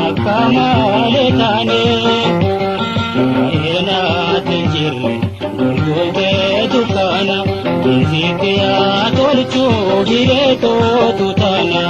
Akka malee taane baay'inaatti hin jirre golgoltee dukkaana sitti yaa tolchuu hiree tootu taana.